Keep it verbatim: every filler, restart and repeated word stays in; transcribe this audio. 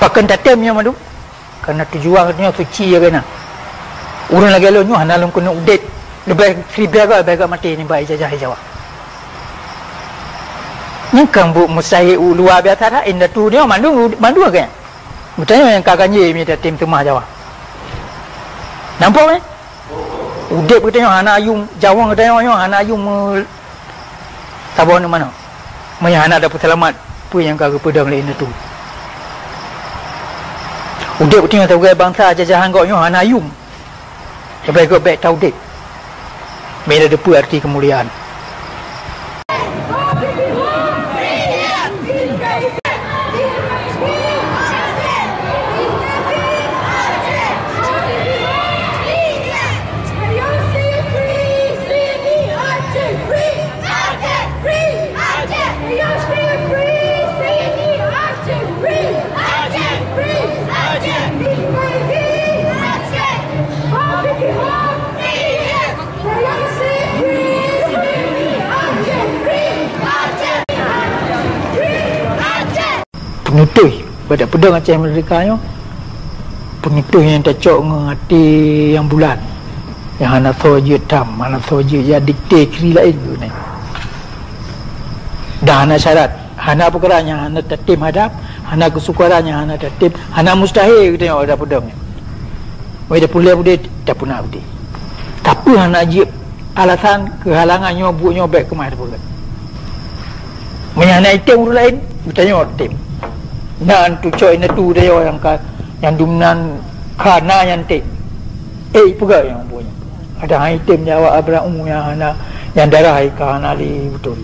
Pakon tatem nyoe mandum? Karena tujuan geutanyoe suci ya kena. Ureuëng lagée lôn nyoe hana lôn keuneuk udeb. Leubeh siribée gét, leubeh gét maté nibak ijajah Jawa. Nyan kan buet mustahil luar biasa that, indatu nyoe mandum, mandum kan. Geutanyoe nyang ka ganjé mi tatem seumah Jawa. Nampak kan? Udeb geutanyoe hana yum, Jawa geutanyoe nyoe hana yum, eh, saboh nyoe manoe. Meunyoe hana ada peuseulamat, peue nyang ka geupeudong lé indatu? Udeb geutanyoe sibagoe bansa jajahan gok nyoe hana yum. Leubeh gét bék taudeb. Mila teupeue arti keumuliaan. Peunutôh, bak tapeudong Aceh Merdeka nyoe, peunutôh nyang tacok ngon até nyang bulat, nyang hana soe jeuet tham, hana soe jeuet jak dikte kiri laén keuneuk. Dan hana syarat, hana peukara nyang hana tatem hadab, hana keusukara nyang hana tatem, hana mustahil geutanyoe tapeudong nyan. Wai tapeuleueh udeb, tapuna udeb. Tapi hana jeuet alasan keuhalangan nyoe buet nyoe bék keumah tapeugét. Meunyoe hana item ureuëng laén, geutanyoe tem. Nan tucok indatu geutanyoe nyang ka, nyang dumnan ka na nyan tem. Eh, peugét nyang buet nyoe. Ada hai tem Jawa Abraham nyang hana, nyang darah ka hana lé beutôi.